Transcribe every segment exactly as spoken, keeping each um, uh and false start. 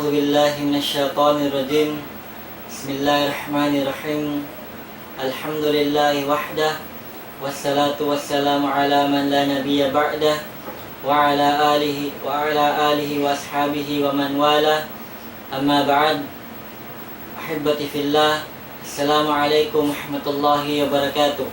أعوذ بالله من الشيطان الرجيم. بسم الله الرحمن الرحيم. الحمد لله وحده، والصلاة والسلام على من لا نبي بعده، وعلى آله، وعلى آله وأصحابه ومن والاه. أما بعد. أحبتي في الله، السلام عليكم ورحمة الله وبركاته.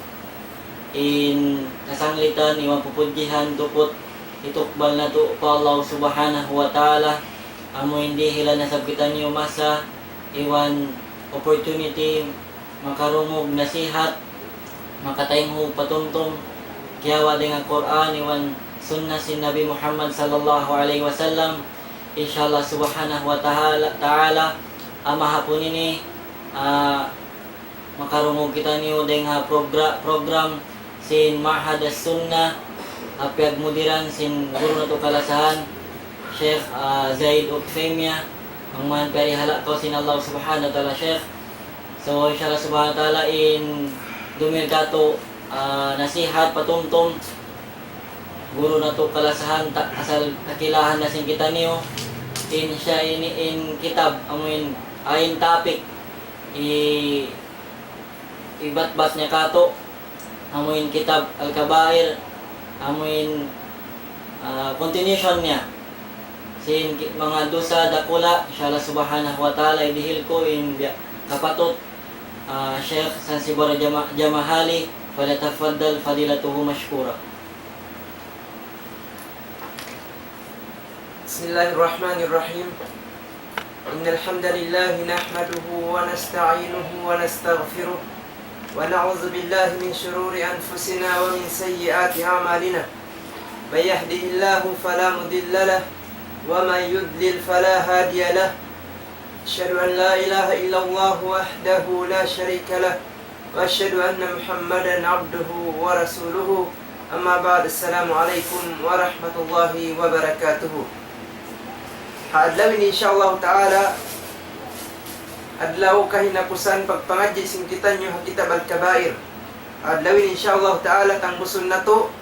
In kasanglitan iban pupudjihan tuput hitukbal natu' pa Allah Subhanahu wa Ta'ala, amu in dihilan na isab kitaniyu masa iban opportunity makarungug nasihat, makataynghug patumtum, kiyawa' dayn ha Qur'an iban sunnah sin Nabi Muhammad sallallahu alayhi wasallam. Insha Allah Subhanahu wa Ta'ala, Ta'ala, ha mahapun ini, ah, makarungug kitaniyu dayn ha progra-, program sin Ma'had As-Sunnah, ah, piyagmudiran sin guru natu' kalasahan, Sheikh, ah, Zaid Uqfemia, bang man piyarihala' kaw sin Allah Subhanahu wa Ta'ala, Sheikh. So, insha Allah Subhanahu wa Ta'ala, in dumihil katu', ah, nasihat patumtum, guru natu' kalasahan, ta-, asal kakilahan na sin kitaniyu, in siya ini in kitab, amu in, ah, in topic, i-, ibatbat niya katu', amu in kitab Al-Kabair, amu in, ah, continuation niya. Sin ki-, manga dusa dakula', insha Allah Subhanahu wa Ta'ala, idihil ku in biya' kapatut, ah, Sheikh Sansibara Jama-, Jamahali, فليتفضل فضيلته مشكورا. بسم الله الرحمن الرحيم. إن الحمد لله نحمده ونستعينه ونستغفره، ونعوذ بالله من شرور أنفسنا ومن سيئات أعمالنا. من يهده الله فلا مضل له، ومن يضلل فلا هادي له. أشهد أن لا إله إلا الله وحده لا شريك له، وأشهد أن محمدا عبده ورسوله. أما بعد، السلام عليكم ورحمة الله وبركاته. Ha adlaw ini, insha Allah Ta'ala, adlaw kahinapusan pagpangadji' sin kitaniyu ha kitab Al-Kabair. Ha adlaw ini, insha Allah Ta'ala, tangbusun natu'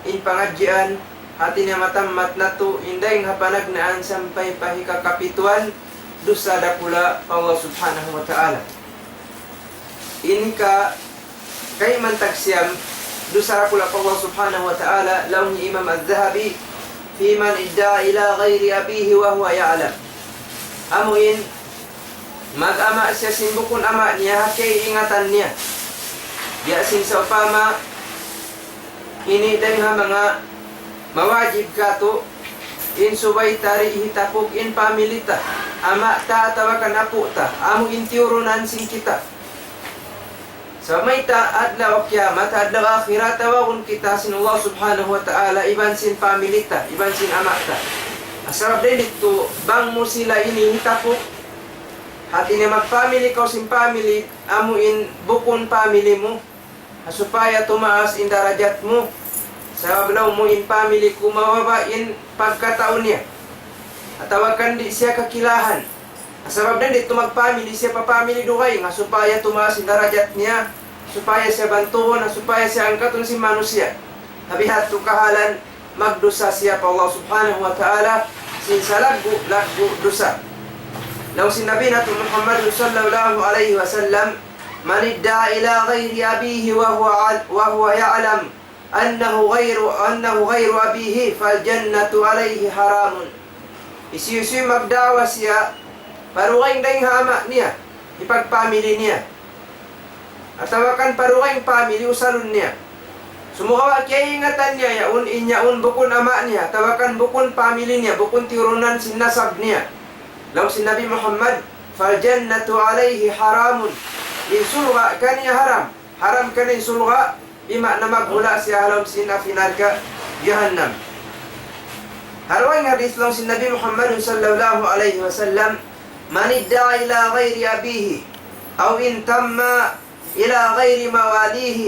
in pangadjian, hati niya matammat natu' in dayn ha panagnaan sampay pa hikakapituan dusa dakula' pa Allah Subhanahu wa Ta'ala. In hika kayman tagsiyam dusa dakula' pa Allah Subhanahu wa Ta'ala, laung hi Imam Az-Zahabi, في من ادعى إلى غير أبيه وهو يعلم. Amu in mag-ama' siya sin bukun ama' niya, ha kiyaingatan niya. Biya' sin sawpama, ini dayn ha manga mawajib katu', in subay ta di' hitapuk in pamili ta, ama' ta atawa kan apu' ta, amu in tiyurunan sin kita. Sa' mayta' adlaw kiyamat, adlaw akhirat, tawagun kita sin Allah Subhanahu wa Ta'ala, iban sin pamili ta, iban sin ama' ta. Sabab dayn didtu, bang mu sila ini hitapuk, hati niya magpamili kaw sin pamili, amu in bukun pamili mu, ha supaya tumaas in darajat mu. Sabab laung mu in pamili ku mababa' in pagkatau niya, atawa kan di' siya kakilahan. Sabab dayn didtu magpamili siya pa pamili dugaing, ha supaya tumaas in darajat niya, supaya siya bantuhun, ha supaya siya angkatun sin manusiya'. Ha bihadtu kahalan, magdusa siya pa Allah Subhanahu wa Ta'ala sin salaggu'-laggu' dusa. Laung sin Nabi natu' Muhammad sallallahu alayhi wasallam, من ادعى إلى غير أبيه وهو عل-، وهو يعلم أنه غير، أنه غير أبيه فالجنة عليه حرام. Hisiyu-siyu magda'wa siya pa dugaing dayn ha ama' niya, hipagpamili niya, atawa kan pa dugaing pamili usalun niya. Sumagawa' kiyaingatan niya yaun, in yaun bukun ama' niya, atawa kan bukun pamili niya, bukun tiyurunan sin nasab niya. Laung sin Nabi Muhammad, فالجنة عليه حرام. In surga' kaniya haram. Haram kaniya in surga', bima'na maghula' siya ha lawm sin api narka' jahannam. Ha dugaing hadith laung sin Nabi Muhammad sallallahu alayhi wasallam, من ادعى إلى غير أبيه أو انتمى إلى غير مواليه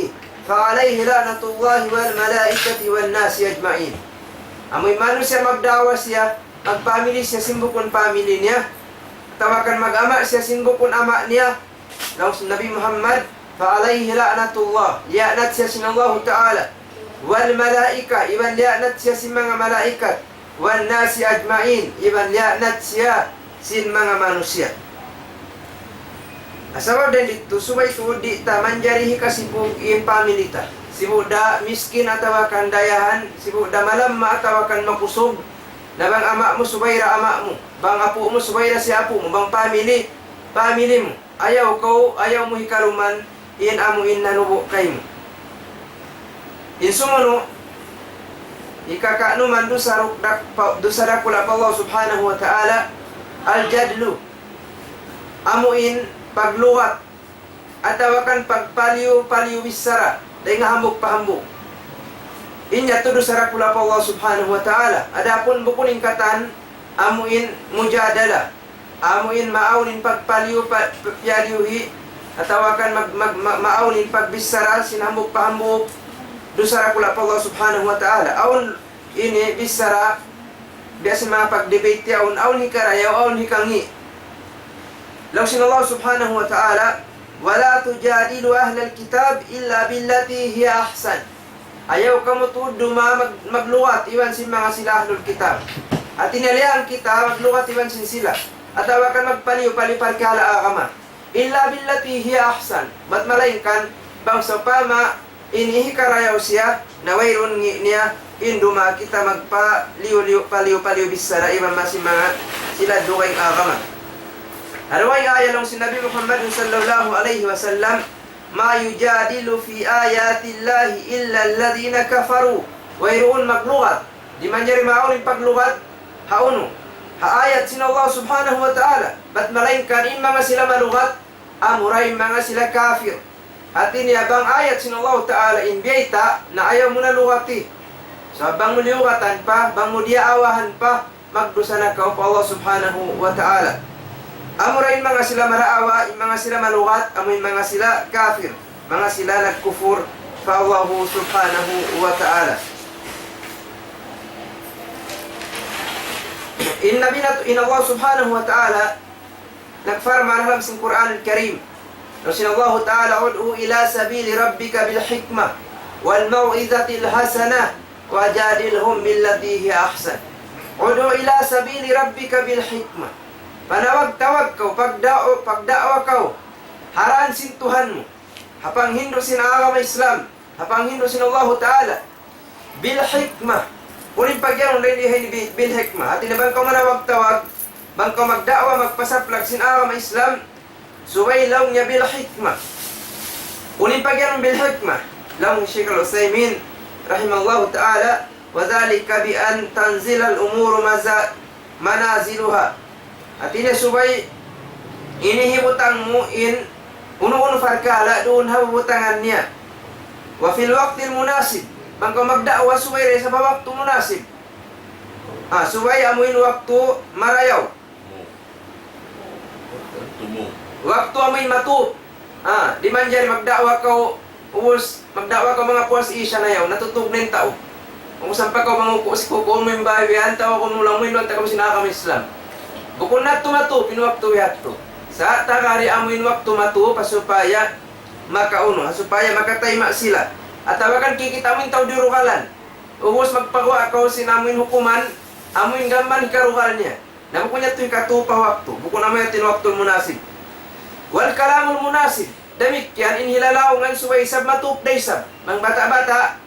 فعليه لعنة الله والملائكة والناس أجمعين. Amu in manusiya' magda'wa siya, magpamili siya sin bukun pamili niya, atawa kan mag-ama' siya sin bukun ama' niya, laung sin Nabi Muhammad, فعليه لعنة الله, liyaanat siya sin Allahu Ta'ala, والملائكة, iban liyaanat siya sin manga malaikat, والناس أجمعين, iban liyaanat siya sin manga manusiya'. Sabab dayn didtu, subay tuud di' ta manjari hikasipug in pamili ta. Sibu' da miskin atawa kan dayahan, sibu' da malamma atawa kan makusug, na bang ama' mu subay da ama' mu, bang apu' mu subay da sin apu' mu, bang pamili, pamili mu. Ayaw kaw, ayaw mu hikaruman in amu in nanubu' kaymu. In sumunu', hikakanuman dusa ruk-, dak-, pa-, dusa dakula' pa Allah Subhanahu wa Ta'ala, al-jadlu. Amu in pagluwat, atawa kan pagpaliyu-paliyu bichara, dayn ha hambuuk pa hambuuk. In yadtu dusa dakula' pa Allah Subhanahu wa Ta'ala. Adapun bukun in katan, amu in mujadala. Amu in maawn in pagpaliyu, pa-, pa-, piyaliyuhi, atawa kan mag-, mag-, ma-, maawn in pagbichara sin hambuuk pa hambuuk, dusa dakula' pa Allah Subhanahu wa Ta'ala. Awn ini bichara, biya' sin manga pag-debate yaun, awn hikarayaw, awn hikangi'. Laung sin Allah Subhanahu wa Ta'ala, ولا تجادلوا أهل الكتاب إلا بالتي هي أحسن. Ayaw kamu tuud duma mag-, magluwat iban sin manga sila ahlul kitab. Hati niya liyang kita magluwat iban sin sila. Atawa kan magpaliyu-paliyu parkala' agama. إلا بالتي هي أحسن. Bat malaingkan, bang sawpama ini hikarayaw siya, na wayruun ngi-, niya, in duma kita magpaliyu-liyu, paliyu-paliyu bichara iban masi manga sila dugaing agama. Ha dugaing ayat laung sin Nabi Muhammad sallallahu alayhi wasallam, ما يجادل في آيات الله إلا الذين كفروا. Wayruun magluwat. Di' manjari maawn in pagluwat, ha unu? Ha ayat sin Allah Subhanahu wa Ta'ala. Bat malaingkan in manga sila maluwat, amura in manga sila kafir. Hati niya bang ayat sin Allah Ta'ala in biyayta', na ayaw mu na luwati. Sabab bang mu liyuwatan pa, bang mu diyaawahan pa, magdusa na kaw pa Allah Subhanahu wa Ta'ala. Amura in manga sila maraawa, in manga sila maluwat, amu in manga sila kafir, manga sila nagkufur pa Allah Subhanahu wa Ta'ala. In Nabi natu', in Allah Subhanahu wa Ta'ala, nagparman ha lawm sin Qur'an al-Karim. Laung sin Allah Ta'ala, ادع إلى سبيل ربك بالحكمة والموعظة الحسنة وجادلهم بالتي هي أحسن. ادع إلى سبيل ربك بالحكمة. Panawag-tawag kaw, pagda'wa, pagda'wa kaw, ha dān sin Tuhan mu. Ha panghindu' sin agama Islam, ha panghindu' sin Allahu Ta'ala. بالحكمة. Unu in pagiyanun dayn di ha ini bi-, بالحكمة? Hati niya bang kaw manawag-tawag, bang kaw magda'wa, magpasaplag sin agama Islam, subay laung niya بالحكمة. Unu in pagiyanun بالحكمة? Laung hi Shaykh Al-Uthaymin, rahimahullahu ta'ala, وذلك بأن تنزل الأمور مزا-، منازلها. Hati niya subay ini hibutang mu in unu-unu parkala' duun ha butangan niya. وفي الوقت المناسب. Bang kaw magda'wa subay da isab ha waktu munasib. Ah, subay amu in waktu marayaw. Waktu amu in matup. Ah, di' manjari magda'wa kaw ubus, magda'wa kaw manga puas Isya na yaun, natutug na in tau. Ubus ampa kaw manguku' sin kukuun mu in bāy, biya' yan, tawag mu laung mu in duun ta kamu sin agama Islam. Bukun na yadtu matup in waktu yadtu. Sa' tagari amu in waktu matup, ha supaya makaunu, ha supaya makataima' sila. Atawa kan kikita' mu in tau di' rugalan. Ubus magpaguwa' kaw sin amu in hukuman, amu in gam mayan hikarugal niya. Na bukun yadtu hikatup ha waktu, bukun amu yadtu in waktu munasib. والكلام المناسب, damikkiyan in hilalaungan subay isab matup da isab. Bang bata'-bata',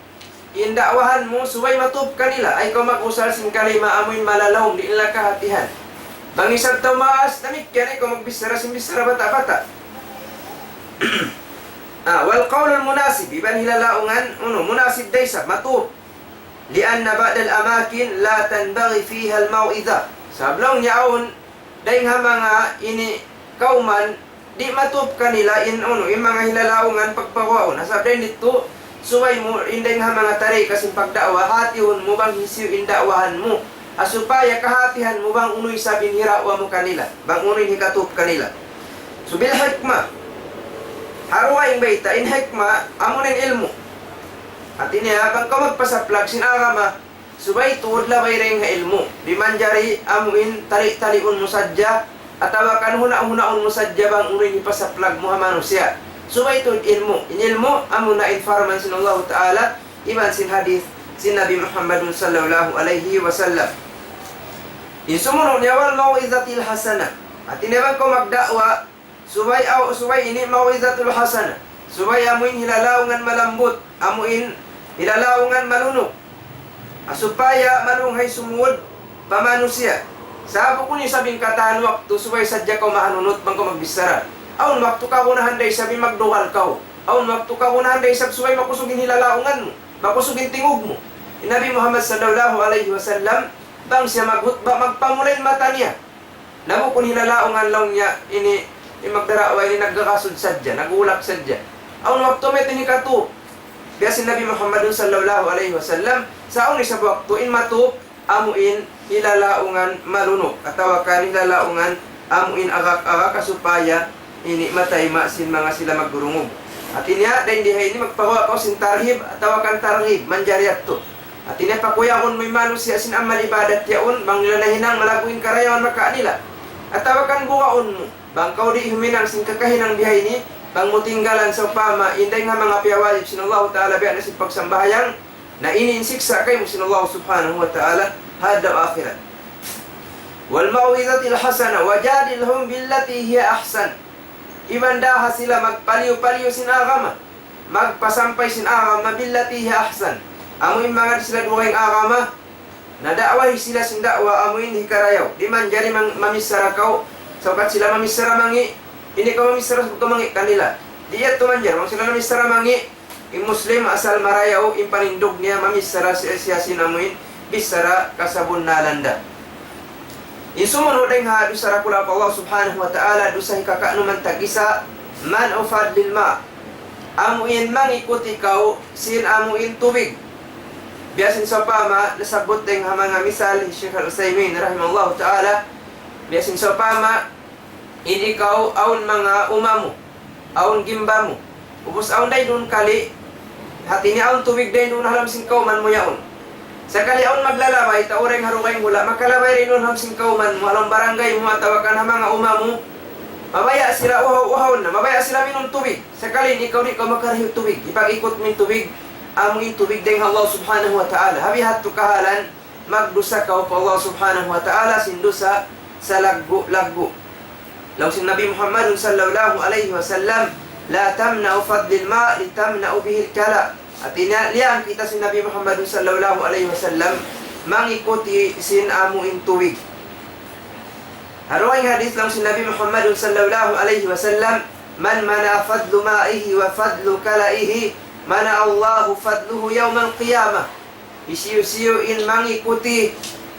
in da'wahan mu subay matup kanila, ayaw kaw mag-usal sin kalima amu in malalaum, di' nila kahatihan. Bang isab tau maas, damikkiyan ayaw kaw magbichara sin bichara bata'-bata'. Ah, والقول المناسب, iban hilalaungan, unu, munasib da isab, matup. لأن بعض الأماكن لا تنبغي فيها الموعظة. Sabab laung niya awn, dayng ha manga ini kawman, di' matup kanila in unu, in manga hilalaungan pagpaguwaun. Sabab dayng didtu, subay mu, in dayng ha manga tarika sin pagda'wa, hatihun mu bang hisiyu in da'wahan mu. Ha supaya kahatihan mu bang unu isab in hida'wa mu kanila, bang unu in hikatup kanila. So, بالحكمة. Ha dugaing bayta', in hikmah, amu na in ilmu'. Hati niya, bang kaw magpasaplag sin agama, subay tuud labay dayng ha ilmu'. Di' manjari amu in tali-taliun mu sadja, atawa kan huna'-hunaun mu sadja bang unu in hipasaplag mu ha manusiya'. Subay tuud ilmu'. In ilmu', amu na in parman sin Allahu Ta'ala, iban sin hadith sin Nabi Muhammadun sallallahu alayhi wasallam. In sumunu' niya والموعظة الحسنة. Hati niya bang kaw magda'wa, subay aw, subay ini mau'izatul hasana. Subay amuin hilalaungan malambut, amuin hilalaungan malunuk. Ha supaya malunghay sumud pa manusiya'. Sa' bukun isab in katan waktu subay sadja kaw mahanunut bang kaw magbichara. Awn waktu kagunahan da isab in magdugal kaw. Awn waktu kagunahan da isab subay makusug in hilalaungan mu, makusug in tingug mu. In Nabi Muhammad sallallahu alayhi wasallam, bang siya maghutba, magpamula in mata niya. Na bukun hilalaungan laung niya ini, in magda'wa ini nagkakasud sadja, nag-ulak sadja. Awn waktu mayta' in hikatup. Biya' sin Nabi Muhammadun sallallahu alayhi wasallam, sa' awn isab waktu in matup, amuin hilalaungan malunuk, atawa kan hilalaungan amuin agak-agak ha supaya ini matayma' sin manga sila magdurungug. Hati niya, dayn di ha ini magpaguwa' kaw sin tarhib, atawa kan targhib, manjari yadtu. Hati niya pakuyagun mu in manusiya' sin amal ibadat yaun, bang nila nahinang malaggu' in karayawan makawa' nila. Atawa kan bugaun mu, bang kaw di' huminang sin kakahinang bihaini, bang mu tinggalan sawpama, in dayng ha manga piyawajib sin Allahu Ta'ala biya' na sin pagsambahayang, na ini in siksa' kaymu sin Allah Subhanahu wa Ta'ala, ha adlaw akhirat. والموعظة الحسنة وجادلهم بالتي هي أحسن. Iban da ha sila magpaliyu-paliyu sin agama. Magpasampay sin agama بالتي هي أحسن. Amu in manga di' sila dugaing agama, na da'wahi sila sin da'wa amu in hikarayaw. Di' manjari mang-, mamichara kaw, sawkat sila mamichara mangi', di' kaw mamichara sawkat mangi' kanila. Di' yadtu manjari, bang sila mamichara mangi', in Muslim asal marayaw in panindug niya mamichara siya, siya sin amu in bichara kasabunnalan da. In sumunu' dayng ha dusa dakula' pa Allah Subhanahu wa Ta'ala, dusa hikaka'numan tag-isa, منع فضل الماء. Amu in mangikuti kaw sin amu in tubig. Biya' sin sawpama, nasabbut dayng ha manga misal hi Shaykh Al-Uthaymin rahimahullahu ta'ala, biya' sin sawpama, in ikaw awn manga uma mu, awn gimba mu. Ubus awn dayn duun kali', hati niya awn tubig dayn duun ha lawm sin kawman mu yaun. Sakali awn maglalabay, tau dayn ha dugaing hula', makalabay dayn duun ha lawm sin kawman mu, ha lawm barangay mu, atawa kan ha manga uma mu. Mabaya' sila uhaw-uhaw na, mabaya' sila minum tubig. Sakali in ikaw di' kaw makarayaw tubig, hipag-ikut mu in tubig, amu in tubig dayn ha Allah Subhanahu wa Ta'ala. Ha bihadtu kahalan, magdusa kaw pa Allah Subhanahu wa Ta'ala sin dusa salaggu'-laggu'. Laung sin Nabi Muhammad sallallahu alayhi wasallam, لا تمنعوا فضل الماء لتمنعوا به الكلى. Hati niya, liyang kita sin Nabi Muhammad sallallahu alayhi wasallam mangikuti sin amu in tubig. Ha dugaing hadith laung sin Nabi Muhammad sallallahu alayhi wasallam, من منع فضل مائه وفضل كلئه منعه الله فضله يوم القيامة. Hisiyu-siyu in mangikuti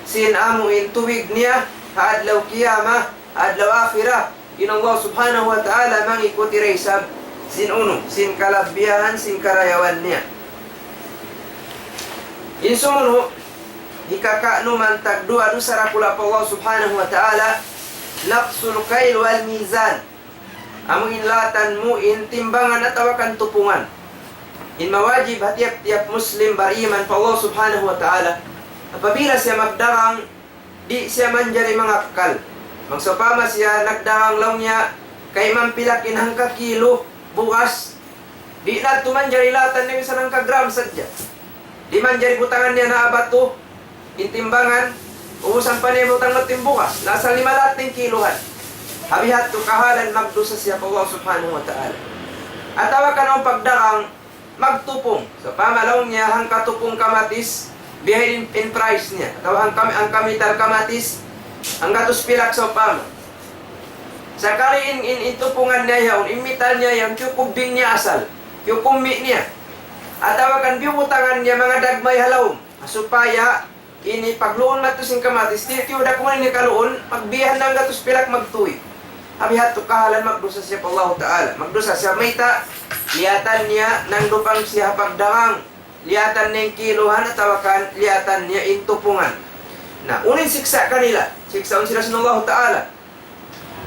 sin amu in tubig niya ha adlaw qiyamah, ha adlaw akhirat, in Allah Subhanahu wa Ta'ala mangikuti da isab sin unu, sin kalabbihan, sin karayawan niya. In sumunu', hikaka'numan tagduwa dusa dakula' pa Allah Subhanahu wa Ta'ala, نقص الكيل والميزان. Amu in latan mu in timbangan atawa kan tupungan. In mawajib ha tiyap-tiyap Muslim bariman pa Allah Subhanahu wa Ta'ala, apabila siya magdagang, di' siya manjari mangakkal. Magsawpama siya nagdagang laung niya, kayman pilak in hangka kilo bugas, di' na tuud manjari latan niya misan hangka gram sadja. Di' manjari butangan niya na batu in timbangan, ubusan pa niya butang na timbugas, na asal lima lahat in kiluhan. Ha bihadtu kahalan magdusa siya pa Allah Subhanahu wa Ta'ala. Atawa kan awn pagdagang, magtupung. Sawpama laung niya hangka tupung kamatis, bihaini in price niya. Atawa hangka, hangka mitar kamatis, hanggatus pilak sawpama. Sakali in, in, in tupungan niya yaun, in mitar niya yaun, kiyukubing niya asal, kiyukummi' niya. Atawa kan biyubutangan niya manga dagmay ha lawm. Supaya ini pagluun madtu sin kamatis, ti-, tiyuda kuman ini kaluun, pagbihan na hanggatus pilak magtuy. Ha bihadtu kahalan magdusa siya pa Allahu Ta'ala. Magdusa siya mayta', liyatan niya nangdupang siya ha pagdagang. Liyatan niya in kiluhan atawa kan liyatan niya in tupungan. Na, unu in siksa' kanila? Siksaun sila sin Allahu Ta'ala.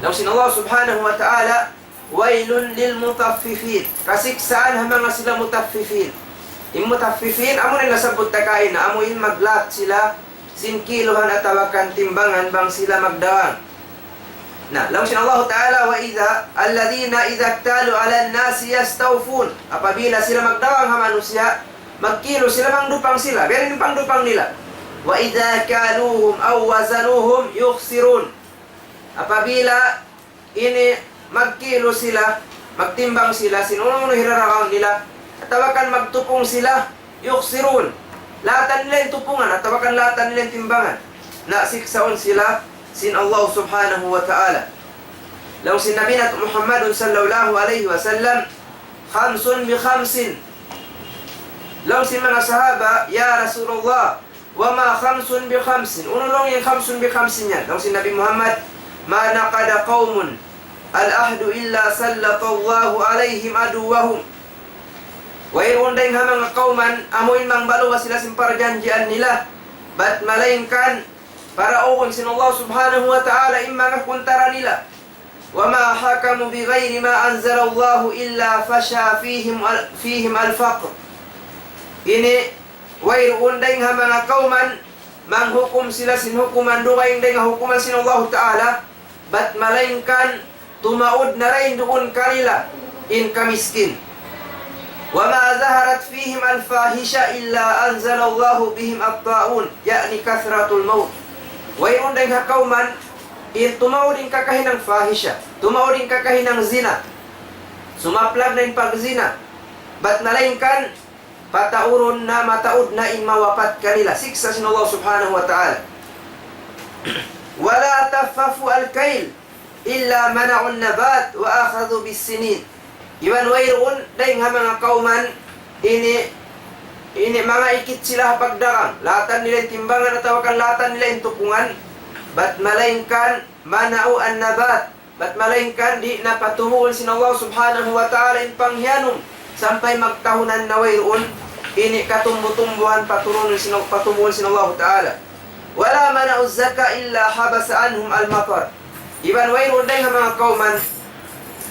Laung sin Allah Subhanahu wa Ta'ala, ويل للمطففين. Kasiksaan ha manga sila mutaffifin. In mutaffifin, amu in nasabbut ta kaina, amu in maglat sila sin kiluhan atawa kan timbangan bang sila magdagang. Na, laung sin Allah Ta'ala, وإذا، الذين إذا اكتالوا على الناس يستوفون. Apabila sila magdagang ha manusiya', magkilu sila, mangdupang sila. Biya' diin in pangdupang nila? وإذا كالوهم أو وزنوهم يخسرون. Apabila ini magkilu sila, magtimbang sila, sin unu-unu hiraragang nila, atawa kan magtupung sila, يخسرون. Latan nila in tupungan, atawa kan latan nila in timbangan. Na siksaun sila sin Allah Subhanahu wa Ta'ala. Laung sin Nabi natu' Muhammadun sallallahu alayhi wasallam, خمس بخمس. Laung sin manga sahaba, يا رسول الله، وما خمس بخمس؟ Unu laung in خمس بخمس yan? Laung sin Nabi Muhammad, ما نقض قوم العهد إلا سلط الله عليهم عدوهم. Wayruun dayng ha manga kawman, amu in mangbaluwa sila sin parjanjian nila. Bat malaingkan, paraugun sin Allah Subhanahu wa Ta'ala in manga kuntara nila. وما حكموا بغير ما أنزل الله إلا فشا فيهم ال-، فيهم الفقر. Ini, wayruun dayng ha manga kawman, manghukum sila sin hukuman dugaing dayng ha hukuman sin Allah Ta'ala, bat malaingkan tumaud na dayn duun kanila in kamiskin. وما ظهرت فيهم الفاحشة إلا أنزل الله بهم الطاعون، يعني كثرة الموت. Wayruun dayng ha kawman, in tumaud in kakahinang fahisha, tumaud in kakahinang zina, sumaplag na in pagzina, bat malaingkan, pataurun na mataud na in mawapat kanila. Siksa' sin Allah Subhanahu wa Ta'ala. ولا طففوا الكيل إلا منعوا النبات وأخذوا بالسنين. Iban wayruun dayng ha manga kawman ini, ini manga ikit sila ha pagdagang. Latan nila in timbangan atawa kan latan nila in tupungan. Bat malaingkan منعوا النبات. Bat malaingkan di' na patubuun sin Allah Subhanahu wa Ta'ala in panghiyanum sampay magtahunan na wayruun ini katumbu-tumbuhan paturunun sin, patubuun sin Allah Ta'ala. ولا منعوا الزكاة إلا حبس عنهم المطر. Iban wayruun dayng ha manga kawman,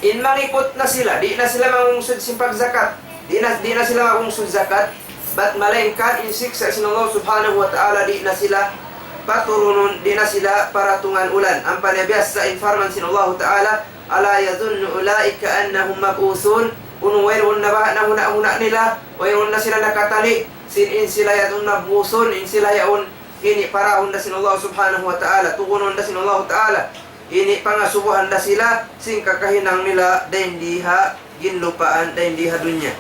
in mangikut na sila, di' na sila mangungsud sin pagzakat, di' na, di' na sila mangungsud zakat, bat malaingkan in siksa' sin Allah Subhanahu wa Ta'ala di' na sila paturunun, di' na sila paratungan ulan. Ampa na biyasa in parman sin Allah Ta'ala, ألا يظن أولئك أنهم مبعوثون. Unu wayruun na baha' nahuna'-huna' nila, wayruun na sila nakatali', sin in sila yaun مبعوثون, in sila yaun ini parahun da sin Allah Subhanahu wa Ta'ala, tugunun da sin Allah Ta'ala, ini pangasubuhan da sila, sin kakahinang nila, dayn di ha ginlupaan, dayn di ha dunya.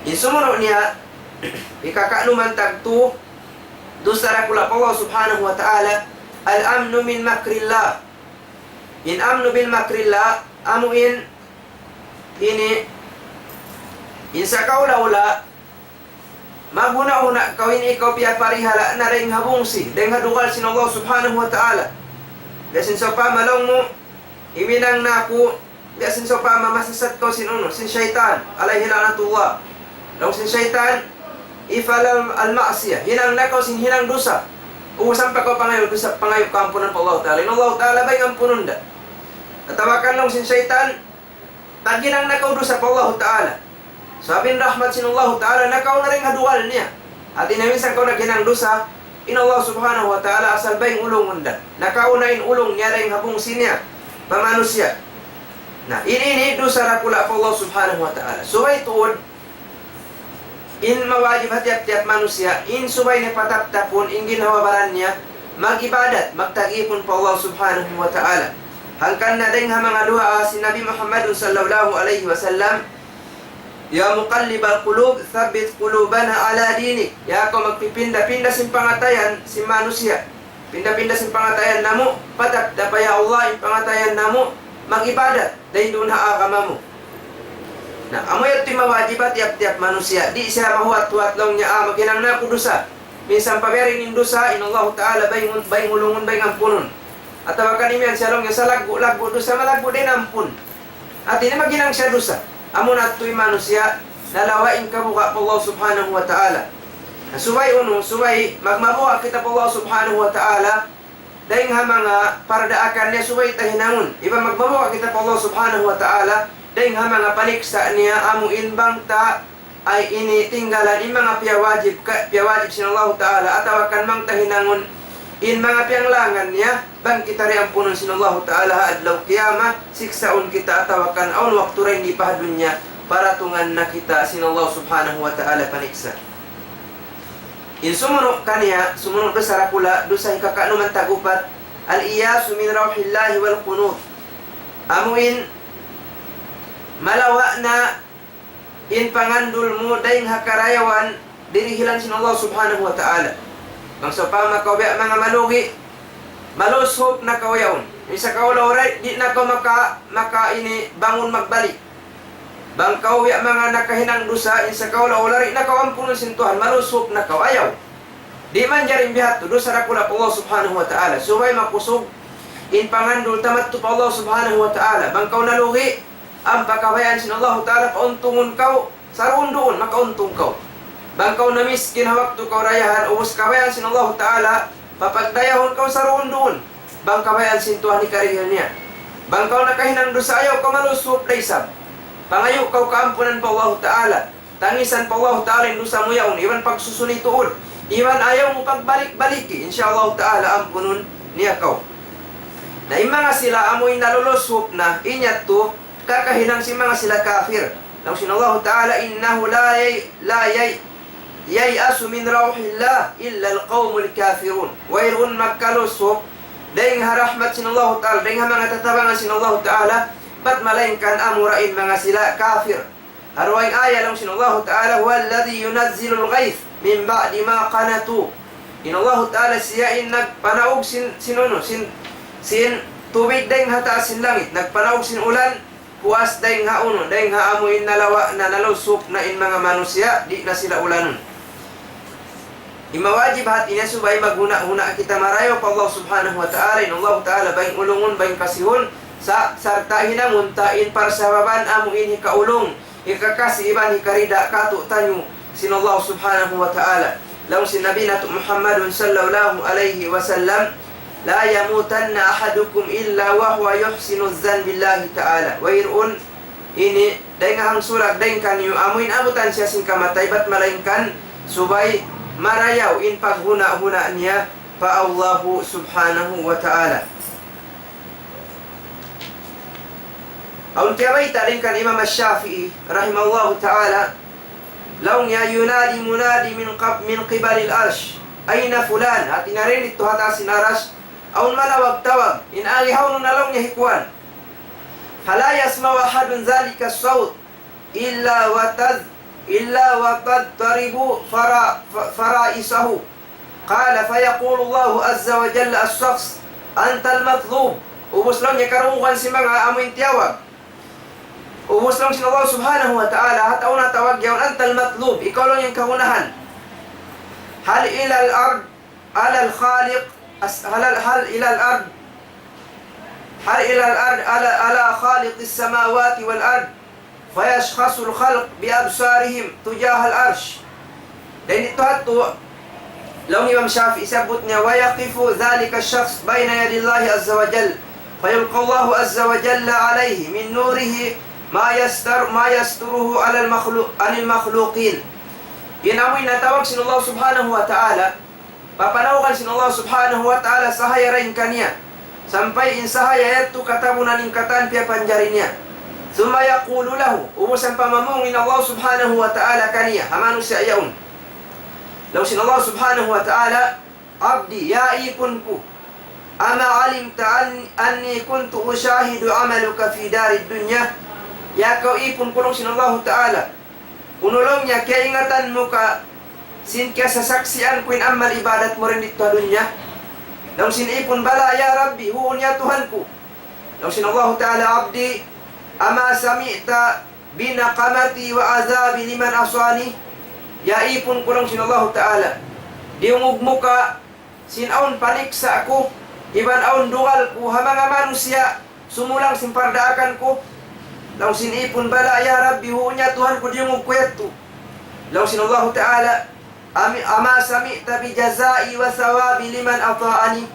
In sumunu' niya, hikakanuman tagtu, dusa dakula' pa Allah Subhanahu wa Ta'ala, الأمن من مكر الله. In amnu min makrillah, amu in, ini, in sakaula-ula, maghuna'-huna' kaw in ikaw piyaparihala' na dayn ha bungsi, dayn ha dugal sin Allah Subhanahu wa Ta'ala. Biya' sin sawpama laung mu, himinang na aku, biya' sin sawpama masasat kaw sin unu, sin saytan, alayhi la'natullah. Laung sin saytan, افعل المعصية, hinang na kaw sin hinang dusa. Ubusan pa kaw pangayu' dusa, pangayu' kaampunan pa Allah Ta'ala. In Allah Ta'ala bang ampunun da. Atawa kan laung sin saytan, taghinang na kaw dusa pa Allah Ta'ala. Sabab in rahmat sin Allah Ta'ala nakauna dayn ha dugal niya. Hati niya minsan kaw naghinang dusa, in Allah Subhanahu wa Ta'ala asal bang ulungun da. Nakauna in ulung niya dayn ha bungsi niya pa manusiya'. Na, ini, ini dusa dakula' pa Allah Subhanahu wa Ta'ala. Subay tuud, in mawajib ha tiyap-tiyap manusiya', in subay niya pataptapun, in ginhawa-baran niya, mag-ibadat, magtagipun pa Allah Subhanahu wa Ta'ala. Hangkan na dayn ha manga duwaa sin Nabi Muhammadun sallallahu alayhi wasallam, يا مقلب القلوب ثبت قلوبنا على دينك. Ya kaw magpipinda-pinda sin pangatayan sin manusiya'. Pinda-pinda sin pangatayan namu', pataptapa ya Allah in pangatayan namu', mag-ibadat, dayn duun ha agama mu. Na, amu yadtu in mawajib ha tiyap-tiyap manusiya', di' siya mahuwat-huwat laung niya, ah, maghinang na aku dusa. Minsan pa biya' diin in dusa, in Allah Ta'ala bang, bang ulungun, bang ampunun. Atawa kan imiyan siya laung niya, salaggu'-laggu' dusa, malaggu' da in ampun. Hati niya maghinang siya dusa. Amu na yadtu in manusiya', nalawa' in kabuga' pa Allah Subhanahu wa Ta'ala. Na subay unu, subay magmabuga' kita pa Allah Subhanahu wa Ta'ala, dayn ha manga pardaakan niya subay ta hinangun. Iban magmabuga' kita pa Allah Subhanahu wa Ta'ala, dayn ha manga paniksa' niya amu in bang ta ay ini tinggalan in manga piyawajib ka, piyawajib sin Allahu Ta'ala, atawa kan bang ta hinangun in manga piyanglangan niya, bang kita di' ampunun sin Allahu Ta'ala ha adlaw kiyamat, siksaun kita atawa kan awn waktu dayn di pa ha dunya, paratungan na kita sin Allah Subhanahu wa Ta'ala paniksa'. In sumunu' kaniya, sumunu' dusa dakula', dusa hikakanuman tag-upat, الإياس من روح الله والقنوط. Amu in malawa' na in pangandul mu dayng ha karayawan dirihilan sin Allah Subhanahu wa Ta'ala. Bang sawpama kaw biya' manga malugi', malusup na kaw yaun. Minsan kaw law di' na kaw maka, maka ini bangun magbalik. Bang kaw biya' manga nakahinang dusa, minsan kaw law di' na kaw ampunun sin Tuhan, malusup na kaw, ayaw. Di' manjari in biya' hādtu, dusa dakula' pa Allah Subhanahu wa Ta'ala. Subay makusug in pangandul ta madtu pa Allah Subhanahu wa Ta'ala. Bang kaw nalugi', ampa kabayaan sin Allah Ta'ala pauntungun kaw, saruun-duun, makauntung kaw. Bang kaw namiskin ha waktu kaw dayahan, ubus kabayaan sin Allah Ta'ala, papagdayahun kaw saruun-duun. Bang kabayaan sin Tuhan hikarihil niya. Bang kaw nakahinang dusa, ayaw kaw malusup da isab. Pangayu' kaw kaampunan pa Allah Ta'ala. Tangisan pa Allah Ta'ala in dusa mu yaun, iban pagsusuni tuud. Iban ayaw mu pagbalik-baliki, insya Allah Ta'ala ampunun niya kaw. Na in manga sila amu in nalulusup na, in yadtu, kakahinang sin manga sila kafir. Laung sin Allah Ta'ala, إنه لا يي-، لا يي-، ييأس من روح الله إلا القوم الكافرون. Wayruun makalusup dayng ha rahmat sin Allah Ta'ala, dayng ha manga tatabangan sin Allah Ta'ala, bat malaingkan amura in manga sila kafir. Ha dugaing ayat laung sin Allah Ta'ala, هو الذي ينزل الغيث من بعد ما قنطوا. In Allah Ta'ala siya in nagpanaug sin, sin unu, sin, sin tubig dayng ha taas sin langit, nagpanaug sin ulan, puas dayng ha unu, dayng ha amu in nalawa' na, nalusup na in manga manusiya', di' na sila ulanun. In mawajib hati niya subay maghuna'-huna' kita marayaw pa Allah Subhanahu wa Ta'ala, in Allah Ta'ala bang ulungun, bang kasihun, sa-, sarta' hinangun ta in parsababan amu in hikaulung, hikakasi iban hikarida katu'taniyu sin Allah Subhanahu wa Ta'ala. Laung sin Nabi natu' Muhammadun sallallahu alayhi wasallam, لا يموتن أحدكم إلا وهو يحسن الظن بالله تعالى. Wayruun ini, dayng ha hangsulag, dayng kaniyu, amu in abutan siya sin kamatay, bat malaingkan subay marayaw in paghuna'-huna' niya pa Allahu Subhanahu wa Ta'ala. Awn kiyabayta' dayng kan Imam Ash-Shafi'i, rahimahullahu ta'ala, laung niya, ينادي مناد من قب-، من قبل العرش، أين فلان؟ Hati niya dayn didtu ha taas sin aras, awn manawag-tawag, in agi hawnu na laung niya hi kuwan. فلا يسمع أحد ذلك الصوت إلا وتض-، إلا وتضطرب فرا-، ف-، فرائصه. قال فيقول الله عز وجل الشخص أنت المطلوب. Ubus laung niya karungugan sin manga amu in tiyawag. Ubus laung sin Allah Subhanahu wa Ta'ala, ha tau natawag yaun, أنت المطلوب, ikaw laung in kagunahan. هل إلى الأرض على الخالق، أس-، هل، هل إلى الأرض، هل إلى الأرض على، على خالق السماوات والأرض، فيشخص الخلق بأبصارهم تجاه العرش. Dayn didtu ha yadtu, laung Imam Shafi'i, siyabbut niya, ويقف ذلك الشخص بين يدي الله عز وجل، فيلقى الله عز وجل عليه من نوره ما يستر، ما يستره على المخلوق، عن المخلوقين. In amu in natawag sin Allah Subhanahu wa Ta'ala, papanawgan sin Allah Subhanahu wa Ta'ala sahaya dayn kaniya. Sampay in sahaya yadtu katabunan in katan piyapanjari niya. ثم يقول له, ubus ampa mamung in Allah Subhanahu wa Ta'ala kaniya, ha manusiya' yaun. Laung sin Allah Subhanahu wa Ta'ala, عبدي, ya ipun ku, أما علمت أن-، أني كنت أشاهد عملك في دار الدنيا؟ Ya kaw ipun ku, laung sin Allahu Ta'ala, unu laung niya, kiyaingatan mu ka sin kiyasasaksian ku in amal ibadat mu dayn didtu ha dunya? Laung sin ipun, بلى يا رب, huun ya Tuhan ku. Laung sin Allahu Ta'ala, عبدي أما سمعت بنقمتي وعذابي لمن عصاني؟ Ya ipun ku, laung sin Allahu Ta'ala, diyungug mu ka sin awn paniksa' ku, iban awn dugal ku ha manga manusiya' sumulang sin pardaakan ku? Laung sin ipun, بلى يا رب, huun ya Tuhan ku, diyungug ku yadtu. Laung sin Allahu Ta'ala, أم-، أما سمعت بجزائي وثوابي لمن أطاعني؟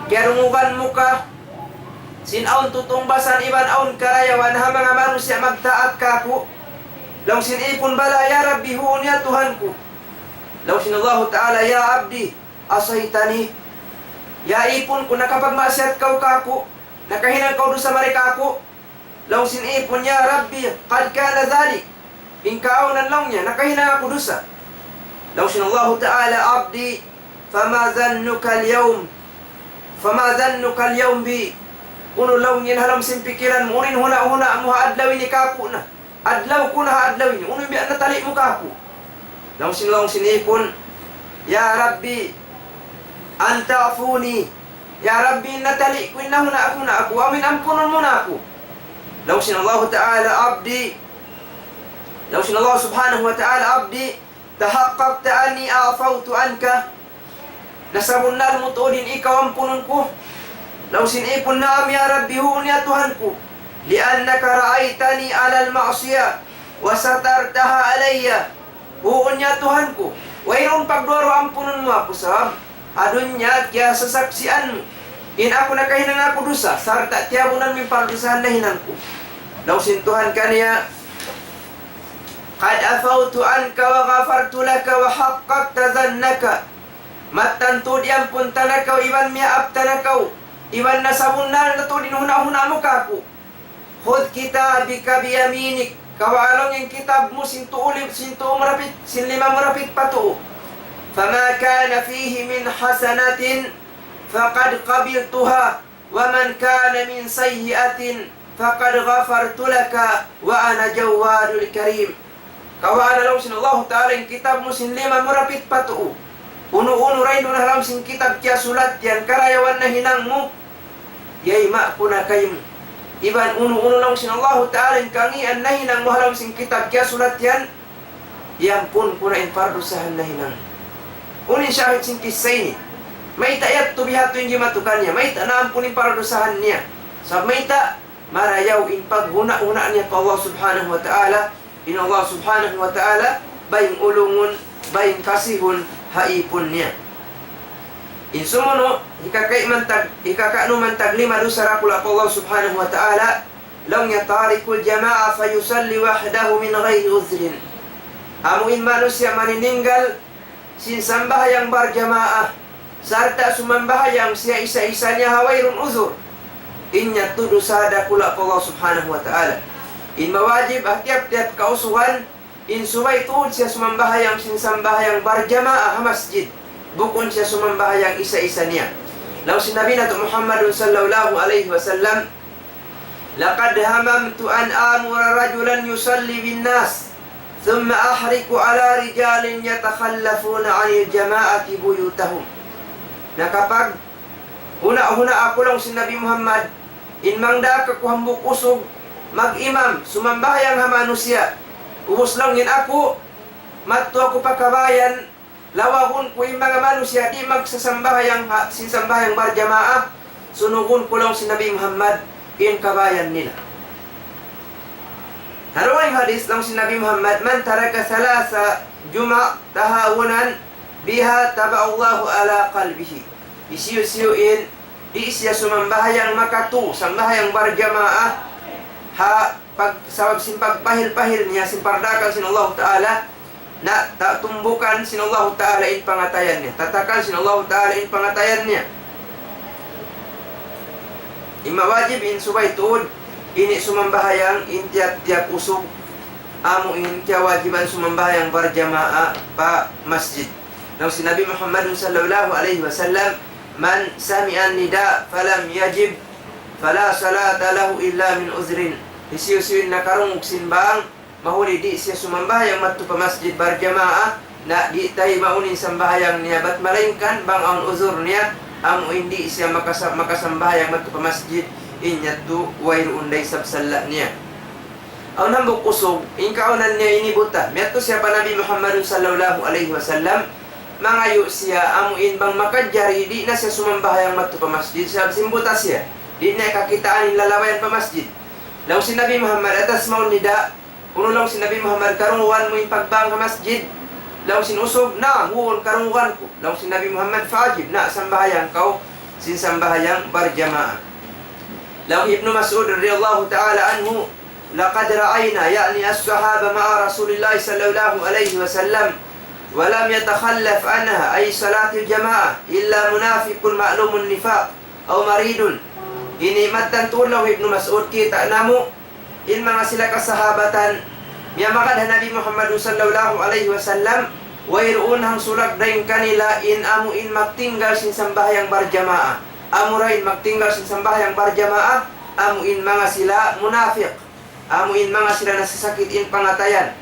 Kiyarungugan mu ka sin awn tutungbasan iban awn karayawan ha manga manusiya' magtaat kāku'? Laung sin ipun, بلى يا رب, huun ya Tuhan ku. Laung sin Allahu Ta'ala, يا عبدي عصيتني. Ya ipun ku, nakapagmaksiyat kaw kāku', nakahinang kaw dusa mari kāku'. Laung sin ipun, يا رب قد كان ذلك. In kaawnan, laung niya, nakahinang aku dusa. Laung sin Allahu Ta'ala, عبدي فما ظنك اليوم فما ظنك اليوم بي. Unu laung niya ha lawm sin pikiran mu, unu in huna'-huna' mu ha adlaw ini kāku' na. Adlaw ku na ha adlaw ini, unu in biya' natali' mu kāku'. Laung sin, laung sin ipun, يا ربي أن تعفوني. Ya Rabbi, natali' ku in nahuna' aku, na aku, amu in ampunun mu na aku. Laung sin Allahu Ta'ala, عبدي. Laung sin Allah Subhanahu wa Ta'ala, عبدي تحققت أني عفوت عنك. Nasabunnal mu tuud in ikaw ampunun ku. Laung sin ipun, نعم يا ربي, huun ya Tuhan ku. لأنك رأيتني على المعصية وسترتها علي. Huun ya Tuhan ku, wayruun pagduwa-ruwa ampunun mu aku sabab ha dunya kiyasasaksian mu in aku nakahinang aku dusa, sarta' tiyabunan mu in pardusahan nahinang ku. Laung sin Tuhan kaniya, قد عفوت عنك وغفرت لك وحققت ظنك. Mattan tuud iyampun ta na kaw, iban miyaap ta na kaw, iban nasabunnal na tuud in huna'-huna' mu kāku'. خذ كتابك بيمينك. Kawaa laung in kitab mu sin tuu li-, sin tuu mu rapit, sin lima mu rapit pa tuu. فما كان فيه من حسنة فقد قبلتها وما كان من سيئة فقد غفرت لك وأنا الجواد الكريم. Kawaa na laung sin Allahu Ta'ala in kitab mu sin lima mu rapit pa tuu. Unu-unu da isab ha lawm sin kitab kiyasulat yan karayawan nahinang mu, iyayma' ku na kaymu. Iban unu-unu laung sin Allahu Ta'ala in kangīan nahinang mu ha lawm sin kitab kiyasulat yan, iyampun ku na in pardusahan nahinang mu. Unu in shahid sin kissa ini? Mayta' yadtu bihādtu in jimatu kaniya? Mayta' naampun in pardusahan niya? Sabab mayta'? Marayaw in paghuna'-huna' niya pa Allah Subhanahu wa Ta'ala. In Allah Subhanahu wa Ta'ala, baying ulungun, baying kasihun ha ipun niya. In sumunu', hikakaiman tag-, hikakanuman taglima dusa dakula' pa Allah Subhanahu wa Ta'ala, laung niya تارك الجماعة فيصلي وحده من غير عذر. Amu in manusiya' manininggal sin sambahayang barjamaah, sarta' sumambahayang siya isa-isa niya ha wayruun uzur. In yadtu dusa dakula' pa Allah Subhanahu wa Ta'ala. In mawajib ha tiyap-tiyap kausugan, in subay tuud siya sumambahayang sin sambahayang barjamaah ha masjid. Bukun siya sumambahayang isa-isa niya. Laung sin Nabi natu' Muhammadun sallallahu alayhi wasallam, لقد هممت أن آمر رجلا يصلي بالناس ثم أحرق على رجال يتخلفون عن الجماعة بيوتهم. Nakapaghuna'-huna' aku laung sin Nabi Muhammad, in mangdaak aku hambuuk usug, mag-imam, sumambahayang ha manusiya'. Ubus laung niya aku, madtu aku pa kabayan, lawagun ku in manga manusiya' di' magsasambahayang ha, sin sambahayang barjamaah, sunugun ku laung sin Nabi Muhammad in kabayan nila. Ha dugaing hadith laung sin Nabi Muhammad, من ترك ثلاث جمع تهاونا بها طبع الله على قلبه. Hisiyu-siyu in di' siya sumambahayang makatu, sambahayang barjamaah, ha pag-, sabab sin pagpahil-pahil niya sin pardaakal sin Allahu Ta'ala, na ta-, tumbukan sin Allahu Ta'ala in pangatayan niya. Tatakan sin Allahu Ta'ala in pangatayan niya. In mawajib in subay tuud, ini sumambahayang in tiyap-tiyap usug, amu in kiyawajiban sumambahayang barjamaah pa masjid. Laung sin Nabi Muhammad sallallahu alayhi wasallam, من سمع النداء فلم يجب فلا صلاة له إلا من عذر. Hisiyu-siyu in nakarungug sin bang, mahuli di' siya sumambahayang madtu pa masjid barjamaah, na di' taymaun in sambahayang niya, bat malaingkan bang awn uzur niya, amu in di' siya makasa-, makasambahayang madtu pa masjid, in yadtu wayruun da isab salla niya. Awn hambuuk usug, in kaunan niya ini buta. Miyadtu siya pa Nabi Muhammad sallallahu alayhi wasallam, mangayu' siya, amu in bang makajari, di' na siya sumambahayang madtu pa masjid, sabab sin buta siya. Di' niya kakitaan in lalabayan pa masjid. Laung sin Nabi Muhammad, أتسمع النداء؟ Unu laung sin Nabi Muhammad, karungugan mu in pagbang ha masjid? Laung sin usug, نعم, huun, karungugan ku. Laung sin Nabi Muhammad, فأجب, na sambahayang kaw sin sambahayang barjamaah. Laung Ibnu Mas'ud radiyallahu ta'ala anhu, لقد رأينا، يعني الصحابة، مع رسول الله صلى الله عليه وسلم ولم يتخلف عنها، أي صلاة الجماعة، إلا منافق معلوم النفاق أو مريض. Ini mattan tuud laung Ibnu Mas'ud, kita' namu' in manga sila kasahabatan, miyamagad ha Nabi Muhammad sallallahu alayhi wasallam, Wayruun hangsulag dayn kanila in amu in magtinggal sin sambahayang barjamaah. Amura in magtinggal sin sambahayang barjamaah, amu in manga sila munafiq. Amu in manga sila nasasakit in pangatayan.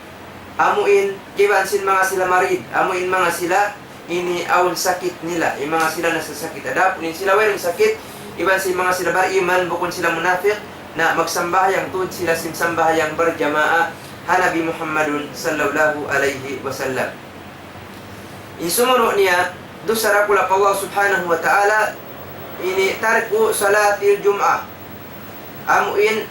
Amu in iban sin manga sila marid. Amu in manga sila ini awn sakit nila. In manga sila nasasakit. Adapun in sila wayruun sakit, iban sin manga sila bariman, bukun sila munafiq, na magsambahayang tuud sila sin sambahayang barjamaah ha Nabi Muhammadun sallallahu alayhi wasallam. In sumunu' niya, dusa dakula' pa Allah Subhanahu wa Ta'ala, ini tarku salatil Jum'ah. Amu in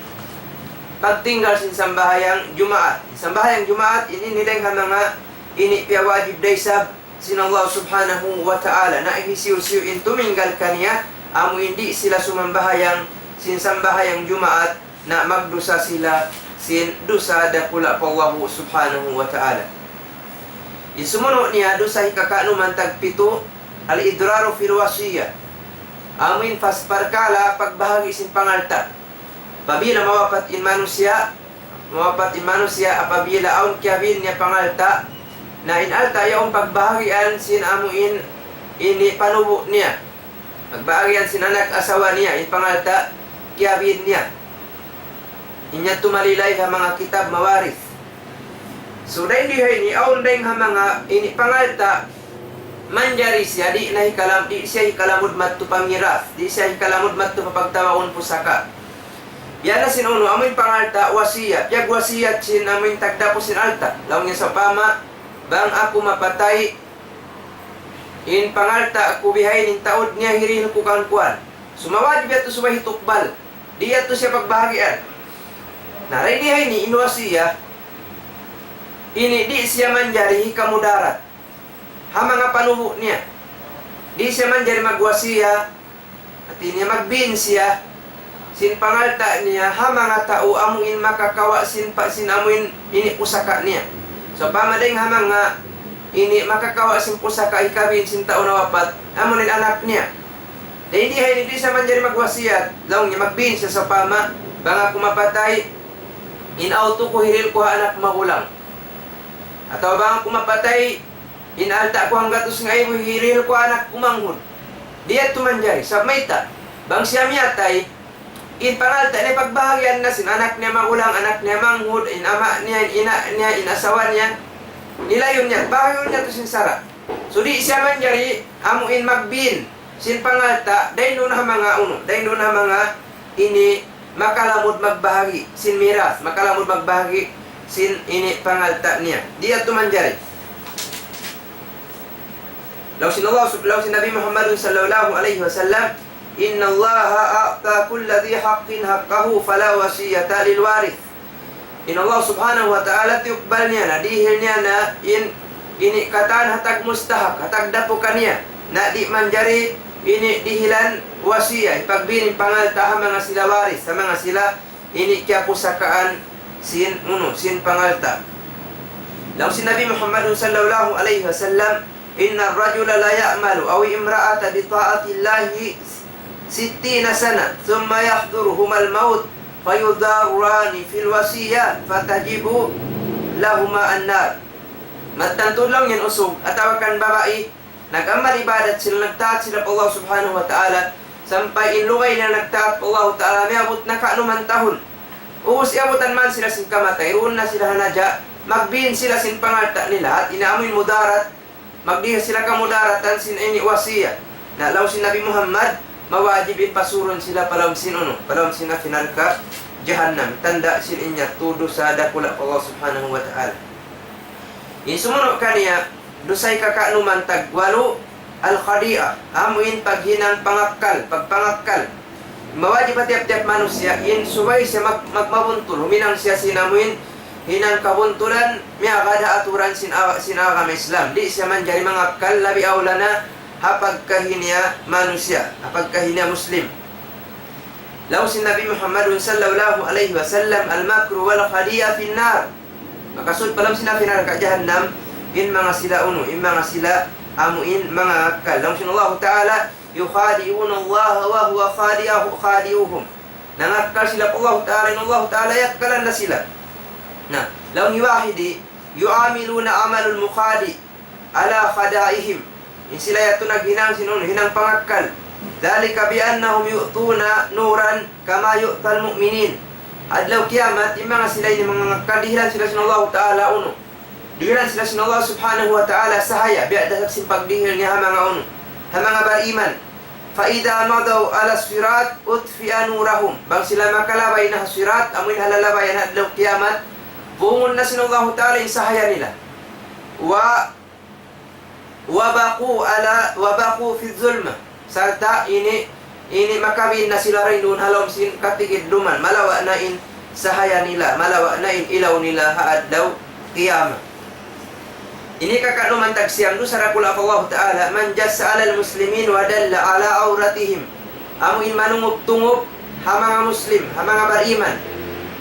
pagtinggal sin sambahayang Jumaat. Sambahayang Jumaat ini, ini dayn ha manga ini piyawajib da isab sin Allah Subhanahu wa Ta'ala. Na hisiyu-siyu in tuminggal kaniya, amu in di' sila sumambahayang sin sambahayang Jumaat, na magdusa sila sin dusa dakula' pa Allah Subhanahu wa Ta'ala. In sumunu' niya, dusa hikakanuman tagpitu, al-idraru fil wasiyah. Amu in pas parkala' pagbahagi' sin pangalta'. Apabila mawapat in manusiya', mawapat in manusiya', apabila awn kiyabin niya pangalta', na in alta' yaun pagbahagian sin amu in ini panubu' niya. Pagbahagian sin anak asawa niya, in pangalta', kiyabin niya. In yadtu malilay ha manga kitab mawarith. So, dayn di ha ini, awn dayn ha manga ini pangalta', manjari siya, di' na hikalam-, di' siya hikalamud madtu pa miras, di' siya hikalamud madtu pa pagtawagun pusaka. Yan na sin unu, amu in pangalta', wasiyat, piyagwasiyat sin amu in tagdapu sin alta'. Laung niya sawpama, bang aku mapatay, in pangalta' ku bihaini in taud niya hirihil ku kan kuwan. So, mawajib yadtu subay hitukbal. Di' yadtu siya pagbahagian. Na, dayn di ha ini, in wasiyat, ini di' siya manjari hikamudarat ha manga panubu' niya. Di' siya manjari magwasiyat, hati niya magbin siya sin pangalta' niya ha manga tau amu in makakawa' sin pa, sin amu in ini pusaka niya. Sawpama dayn ha manga ini makakawa' sin pusaka hikabin sin tau nawapat, amu in anak niya. Dayn di ha ini di' siya manjari magwasiyat, laung niya magbin siya sawpama, bang aku mapatay, in auto ku hirihil ku ha anak magulang. Atawa bang aku mapatay, in alta' ku hanggatus ngaibu hirihil ku ha anak ku manghud. Di' yadtu manjari, sabab mayta', bang siya miyatay, in pangalta' niya pagbahagian na sin anak niya magulang, anak niya manghud, in ama' niya, in ina' niya, in asawa niya. Nilayun niya, bahayun niya tu sin sara'. So, di' siya manjari amu in magbin sin pangalta', dayn duun ha manga unu, dayn duun ha manga ini makalamud magbahagi' sin miras, makalamud magbahagi' sin ini pangalta' niya. Di' yadtu manjari. Laung sin Allah sub-, laung sin Nabi Muhammad sallallahu alayhi wasallam, إن الله أعطى كل ذي حق حقه فلا وصية للوارث. In Allah Subhanahu wa Ta'ala tiyukbal niya na, dihil niya na in, ini katan ha tagmustahak, ha tagdapu kaniya, na di' manjari ini dihilan wasiyat, hipagbin in pangalta' ha manga sila waris, ha manga sila ini kiyapusakaan sin unu, sin pangalta'. Laung sin Nabi Muhammad sallallahu alayhi wasallam, إن الرجل ليعمل أو امرأة بطاعة الله ستين سنة ثم يحضرهما الموت فيضاران في الوصية فتجب لهما النار. Mattan tuud laung yan usug, atawa kan babai, nag-amal ibadat sila, nagtaat sila pa Allah Subhanahu wa Ta'ala, sampay in lugay nila nagtaat pa Allah Ta'ala, miyabut na kaanuman tahun. Ubus iyabutan man sila sin kamatay, duun na sila ha naja', magbin sila sin pangalta' nila, at in amu in mudarat, magdihil sila kamudaratan sin ini wasiyat. Na laung sin Nabi Muhammad, mawajib in pasurun sila pa lawm sin unu, pa lawm sin api narka' jahannam. Tanda' sin in yadtu dusa dakula' pa Allah Subhanahu wa Ta'ala. In sumunu' kaniya, dusa hikakaanuman tagwalu, al-khadi'ah, amu in paghinang pangakkal, pagpangakkal. Mawajib ha tiyap-tiyap manusiya', in subay siya mag-, magmabuntul, huminang siya sin amu in hinang kabuntulan, miyagad ha aturan sin a-, sin agama Islam. Di' siya manjari mangakkal, labi awla na ha pagkahi niya manusiya', ha pagkahi niya Muslim. Laung sin Nabi Muhammad sallallahu alayhi wasallam, المكر والخديعة في النار. Makasud pa lawm sin api narka' jahannam, in manga sila unu, in manga sila amu in mangakkal. Laung sin Allah Ta'ala, يخادعون الله وهو خادعه-، خادعهم. Nangakkal sila pa Allah Ta'ala, in Allah Ta'ala yakkalan na sila. Na, laung hi Wahidi, يعاملون عمل المخادع. على خدائهم. In sila yadtu naghinang sin unu, hinang pangakkal. ذلك بأنهم يؤتون نورا كما يؤتى المؤمنين. Adlaw kiyamat, in manga sila ini mangakkal, dihilan sila sin Allahu Ta'ala unu. Dihilan sila sin Allah Subhanahu wa Ta'ala sahaya, biya' da isab sin pagdihil niya ha manga unu, ha manga bariman. فإذا مضوا على الصراط أطفئ نورهم. Bang sila makalabay na ha sirat, amuin ha lalabayan ha adlaw kiyamat, bungun na sin Allahu Ta'ala in sahaya nila. و وبقوا على وبقوا في الظلمة. Sarta' ini, ini makabin na sila dayn duun ha lawm sin katigidluman. Malawa' na in sahaya nila, malawa' na in ilaw nila ha adlaw kiyamat. Ini kakanuman tagsiyam dusa dakula' pa Allahu Ta'ala, من جس على المسلمين ودل على عورتهم. Amu in manungup-tungup ha manga Muslim, ha manga bariman.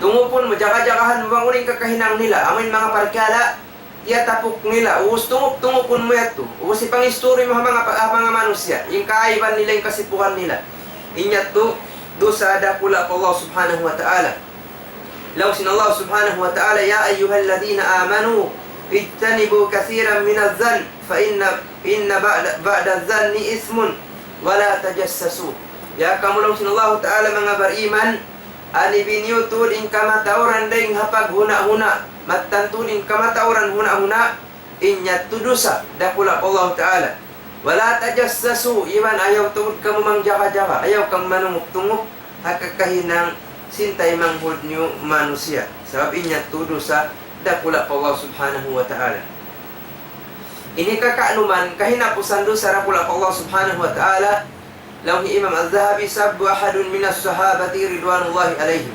Tungupun mu, jaga-jagahan mu bang unu in kakahinang nila. Amu in manga parkala' tiyatapuk nila, ubus tungup-tungupun mu yadtu, ubus ipangistori mu ha manga pa-, ha manga manusiya' in kaaiban nila, in kasipuhan nila. In yadtu dusa dakula' pa Allah Subhanahu wa Ta'ala. Laung sin Allah Subhanahu wa Ta'ala, يا أيها الذين آمنوا اجتنبوا كثيرا من الظن فإن، إن بعض، بعض الظن إثم ولا تجسسوا. Ya kamu, laung sin Allah Ta'ala, manga bariman, anibi niyu tuud in kamatauran dayn ha paghuna'-huna', mattan tuud in kamatauran huna'-huna', in yadtu dusa dakula' pa Allahu Ta'ala. ولا تجسسوا, iban ayaw tuud kamu mangjaga-jaga, ayaw kamu manungup-tungup ha kakahinang sin taymanghud niyu manusiya'. Sabab in yadtu dusa dakula' pa Allah Subhanahu wa Ta'ala. Ini kakanuman, kahinapusan dusa dakula' pa Allah Subhanahu wa Ta'ala, laung hi Imam Az-Zahabi, سب أحد من الصحابة رضوان الله عليهم.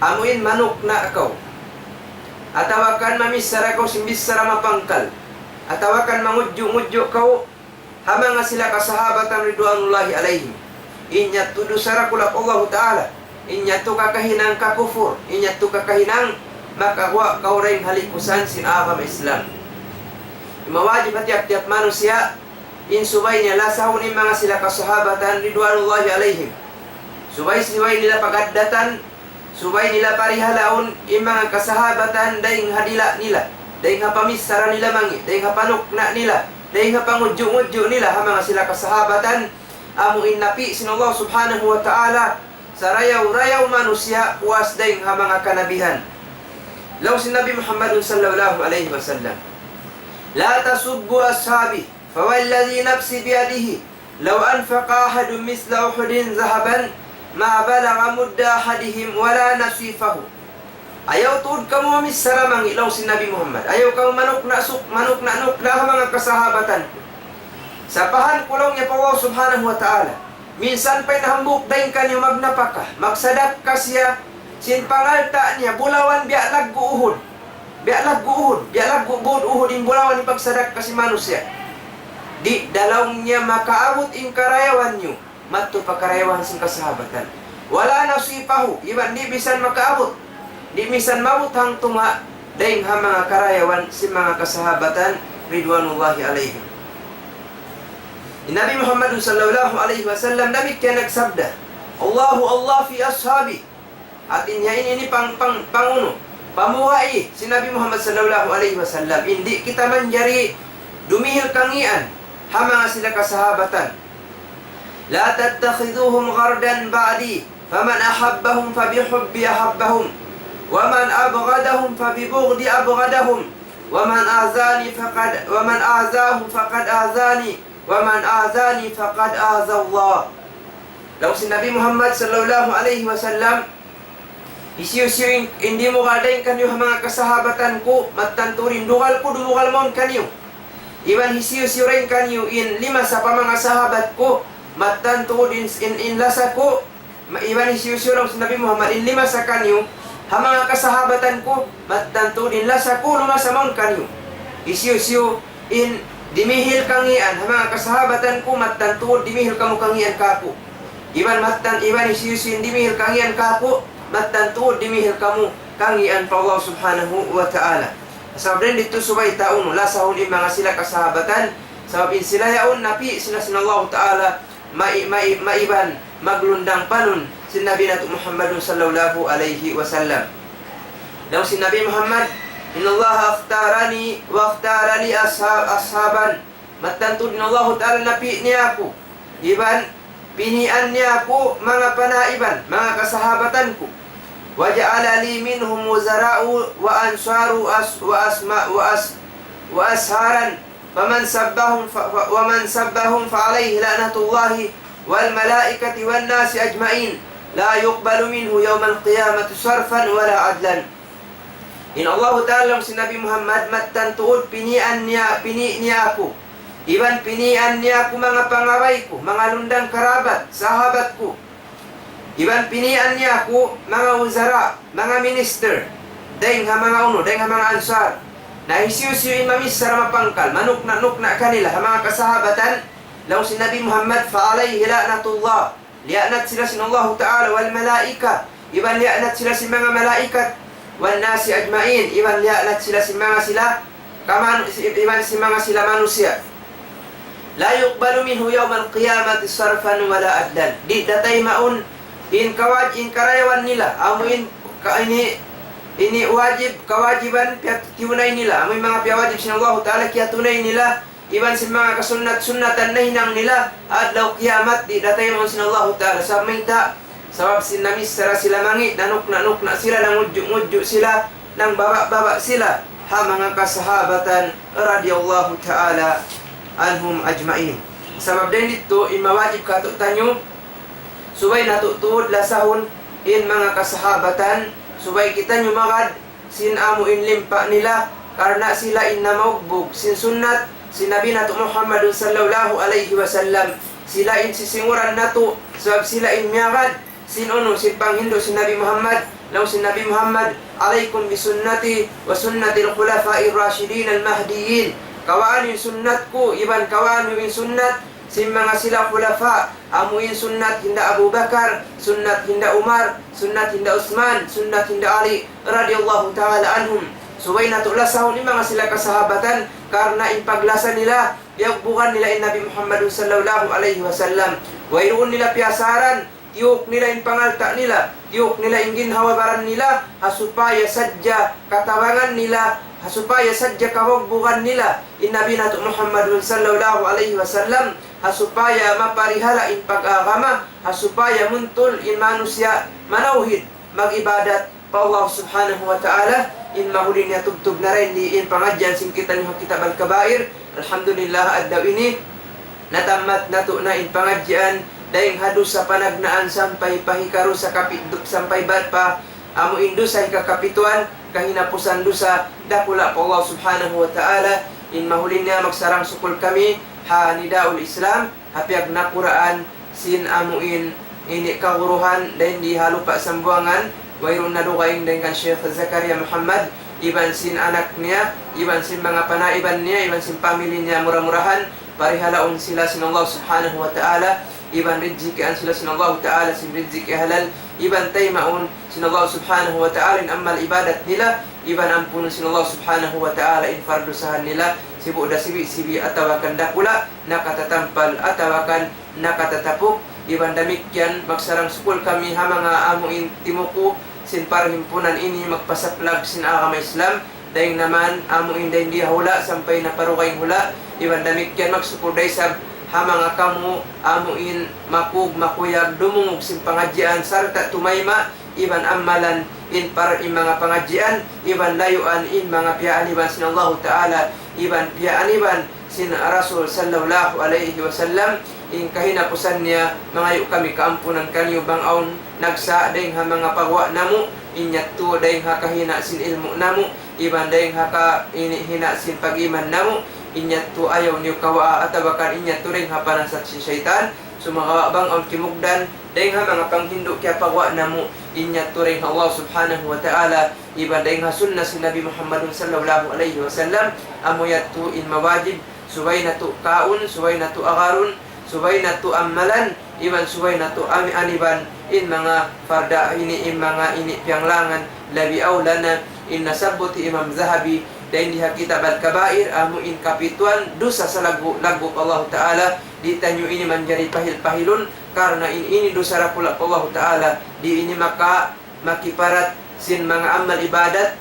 Amu in manukna' kaw, atawa kan mamichara kaw sin bichara mapangkal, atawa kan mangudju'-ngudju' kaw ha manga sila kasahabatan ridwanullahi alayhim. In yadtu dusa dakula' pa Allahu Ta'ala. In yadtu kakahinang kakupur, in yadtu kakahinang makaguwa' kaw dayn ha likusan sin agama Islam. Mawajib ha tiyap-tiyap manusiya' in subay niya lasahun in manga sila kasahabatan ridwanullahi alayhim. Subay-subay nila pag-addatan, subay nila parihalaun in manga kasahabatan dayn ha dila' nila, dayn ha pamichara nila mangi', dayn ha panukna' nila, dayn ha pangudju'-ngudju' nila ha manga sila kasahabatan, amu in napi' sin Allah Subhanahu wa Ta'ala, sarayaw-rayaw manusiya' puas dayn ha manga kanabihan. Laung sin Nabi Muhammadun sallallahu alayhi wasallam, لا تسبوا أصحابي فوالذي نفسي بيده لو أنفق أحد مثل أحد ذهبا ما بلغ مد أحدهم ولا نصيفه. Ayaw tuud kamu mamichara mangi', laung sin Nabi Muhammad. Ayaw kamu manukna' suk-, manukna'-nukna' ha manga kasahabatan ku. Sapahan ku, laung niya, pa Allah Subhanahu wa Ta'ala, minsan pa in hambuuk dayn kaniyu magnapaka, magsadakka siya sin pangalta' niya bulawan biya' laggu' Uhud. Biya' laggu' Uhud, biya' laggu' bud Uhud in bulawan in pagsadakka sin manusiya'. Di' da, laung niya, makaabut in karayawan niyu madtu pa karayawan sin kasahabatan. ولا نصيفه, iban di' misan makaabut, di' misan maabut hangtunga' dayn ha manga karayawan sin manga kasahabatan ridwanullahi alayhim. In Nabi Muhammad sallallahu alayhi wasallam damikkiyan nagsabda, الله الله في أصحابي. Hati niya ini, ini pang-, pang-, pangunu, pamuhai sin Nabi Muhammad sallallahu alayhi wasallam. Di' kita manjari dumihil kangīan ha manga sila kasahabatan. لا تتخذوهم غرضا بعدي، فمن أحبهم فبحبي أحبهم، ومن أبغضهم فببغضي أبغضهم، ومن آذاني فقد، ومن آذاهم فقد آذاني، ومن آذاني فقد آذى الله. Laung sin Nabi Muhammad sallallahu alayhi wasallam, hisiyu-siyu in, in dimugal dayn kaniyu ha manga kasahabatan ku, mattan tuud in dugal ku dumugal mawn kaniyu. Iban hisiyu-siyu dayn kaniyu in limasa pa manga sahabat ku, mattan tuud in, in, in lasa ku, ma-, iban hisiyu-siyu, laung sin Nabi Muhammad, in limasa kaniyu ha manga kasahabatan ku, mattan tuud in lasa ku lumasa mawn kaniyu. Hisiyu-siyu in dimihil kangīan ha manga kasahabatan ku, mattan tuud dimihil kamu kangīan kāku'. Iban mattan, iban hisiyu-siyu in dimihil kangīan kāku', mattan tuud dimihil kamu kangīan pa Allah Subhanahu wa Ta'ala. Sabab dayn didtu subay ta unu, lasahun in manga sila kasahabatan, sabab in sila yaun napi' sila sin Allah Ta'ala, mai-, mai-, maiban maglundang panun sin Nabi natu' Muhammadun sallallahu alayhi wasallam. Laung sin Nabi Muhammad, إن الله اختارني واختار لي أصحاب-، أصحابا. Mattan tuud in Allahu Ta'ala napi' niya aku. Iban pinian niya aku manga panaiban, manga kasahabatan ku. وجعل لي منهم وزراء وأنصار وأس-، وأسما-، وأس-، وأسهارا. فمن سبهم ف-، ف-، ومن سبهم فعليه لعنة الله والملائكة والناس أجمعين، لا يقبل منه يوم القيامة صرفا ولا عدلا. In Allahu Ta'ala, laung sin Nabi Muhammad, mattan tuud pinian niya, pini' niya aku. Iban pinian niya aku manga pangabay ku, manga lundang karabat, sahabat ku. Iban pinian niya aku manga wuzara, manga minister, dayn ha manga unu, dayn ha manga Ansar. Na hisiyu-siyu in mamichara mapangkal, manukna'-nukna' kanila, ha manga kasahabatan, laung sin Nabi Muhammad, فعليه لعنة الله. Liyaanat sila sin Allahu Ta'ala, والملائكة, iban liyaanat sila sin manga malaikat, والناس أجمعين, iban liyaanat sila sin manga sila kamanu-, iban sin manga sila manusiya'. لا يقبل منه يوم القيامة صرفا ولا عدلا. Di' da taymaun in kawaj-, in karayawan nila, amu in ka-, ini, ini wajib, kawajiban piyat-, tiyunay nila, amu in manga piyawajib sin Allahu Ta'ala kiyatunay nila, iban sin manga kasunnat-sunnatan nahinang nila, adlaw kiyamat di' da taymaun sin Allahu Ta'ala. Sabab mayta', sabab sin namichara sila mangi', nanukna'-nukna' sila, nangudju'-ngudju' sila, nangbaba'-baba' sila ha manga kasahabatan رضي الله تعالى عنهم أجمعين. Sabab dayn didtu, in mawajib kātu'niyu, subay natu' tuud lasahun in manga kasahabatan, subay kitaniyu magad sin amu in limpa' nila, karna' sila in namaugbug sin sunnat sin Nabi natu' Muhammadun sallallahu alayhi wasallam. Sila in sisinguran natu', sabab sila in miyagad sin unu, sin panghindu' sin Nabi Muhammad, laung sin Nabi Muhammad, عليكم بسنتي وسنة الخلفاء الراشدين المهديين. Kawaa niyu in sunnat ku, iban kawaa niyu in sunnat sin manga sila khulafa, amu in sunnat hinda Abu Bakar, sunnat hinda Umar, sunnat hinda Usman, sunnat hinda Ali, رضي الله تعالى عنهم. Subay natu' lasahun in manga sila kasahabatan, karna' in paglasa nila, piyagbugan nila in Nabi Muhammadun sallallahu alayhi wasallam. Wayruun nila piyasaran, tiyuk nila in pangalta' nila, tiyuk nila in ginhawa-baran nila, ha supaya sadja katabangan nila, ha supaya sadja kabugbugan nila in Nabi natu' Muhammadun sallallahu alayhi wasallam, ha supaya maparihala' in pag-agama, ha supaya muntul in manusiya' manawhid, mag-ibadat pa Allah Subhanahu wa Ta'ala. In mahuli niya tubtub na dayn di in pangadjian sin kitaniyu ha Kitab Al-Kabair. Alhamdulillah, adlaw ini natammat natu' na in pangadjian dayn ha dusa panagnaan sampay pa hikaruwa kapi-, sampay bat pa amu in dusa hikakapituan, kahinapusan dusa dakula' pa Allah Subhanahu wa Ta'ala. In mahuli niya magsarang-sukul kami ha Nidaul Islam, ha piyagnakuraan sin amu in ini kaguruhan dayn di ha Lupa' Sambuwangan, wayruun na dugaing dayn kan Sheikh Zakaria Muhammad, iban sin anak niya, iban sin manga panaiban niya, iban sin pamili niya, mura-murahan parihalaun sila sin Allah Subhanahu wa Ta'ala, iban rijjikian sila sin Allah Ta'ala sin rijjiki halal, iban taymaun sin Allah Subhanahu wa Ta'ala in amal ibadat nila, iban ampunun sin Allah Subhanahu wa Ta'ala in pardusahan nila, sibu' da sibi'-sibi' atawa kan dakula', nakatatampal atawa kan nakatatapuk. Iban damikkiyan magsarang-sukul kami ha manga amu in timuku sin parhimpunan ini magpasaplag sin agama Islam, dayn naman amu in dayn di ha hula' sampay na pa dugaing hula'. Iban damikkiyan magsukul da isab ha manga kamu amu in makug makuyag dumungug sin pangadjian sarta' tumayma' iban ammalan in par-, in manga pangadjian, iban layuan in manga piyaaniban sin Allahu Ta'ala, iban piyaaniban sin Rasul sallallahu alayhi wasallam. In kahinapusan niya, mangayu' kami kaampunan kaniyu bang awn nagsa' dayn ha manga paguwa' namu', in yadtu dayn ha kahina' sin ilmu' namu', iban dayn ha ka-, ini hina' sin pag-iman namu', in yadtu ayaw niyu kawaa atawa kan in yadtu dayn ha panasat sin saytan, sumagawa' bang awn kimugdan, dayn ha manga panghindu' kiyapaguwa' namu', in yadtu dayn ha Allah Subhanahu wa Ta'ala, iban dayn ha sunna sin Nabi Muhammadun sallallahu alayhi wasallam, amu yadtu in mawajib, subay natu' kaun, subay natu' agarun, subay natu' ammalan, iban subay natu' ami-, aniban, in manga parda ini, in manga ini piyanglangan, labi awla na, in nasabbut hi Imam Zahabi, dayn di ha Kitab Al-Kabair, amu in kapituan, dusa salaggu'-laggu' pa Allahu Ta'ala, di' taniyu ini manjari pahil-pahilun, karna' in ini dusa dakula' pa Allahu Ta'ala, di' ini maka makiparat sin manga amal ibadat,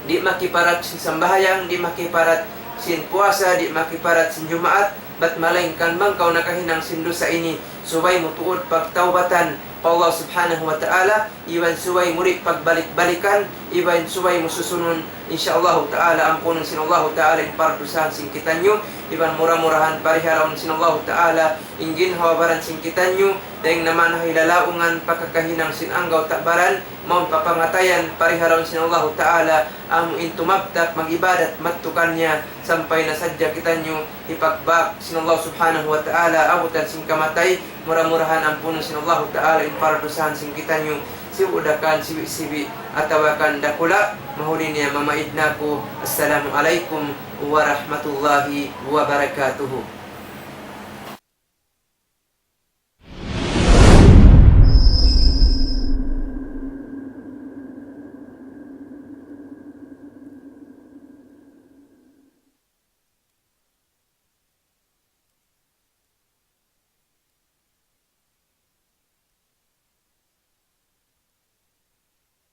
Di' makiparat sin sambahayang, di' makiparat sin puasa, di' makiparat sin Jumaat, bat malaingkan bang kaw nakahinang sin dusa ini, subay mu tuud pagtawbatan pa Allah Subhanahu wa Ta'ala, iban subay mu di' pagbalik-balikan, iban subay mu susunun, insya Allahu Ta'ala, ampunun sin Allahu Ta'ala in pardusahan sin kitaniyu, iban mura-murahan parihalaun sin Allahu Ta'ala in ginhawa-baran sin kitaniyu, dayng na man ha hilalaungan pa kakahinang sin anggawta' baran, mawn pa pangatayan parihalaun sin Allahu Ta'ala, amu in tumabtak mag-ibadat madtu kaniya, sampay na sadja kitaniyu hipagbak sin Allah Subhanahu wa Ta'ala, abutan sin kamatay, mura-murahan ampunun sin Allahu Ta'ala in pardusahan sin kitaniyu, sibu' da kan sibi'-sibi', atawa kan dakula', mahuli niya mamaid na aku. Assalamu alaykum warahmatullahi wabarakatuh.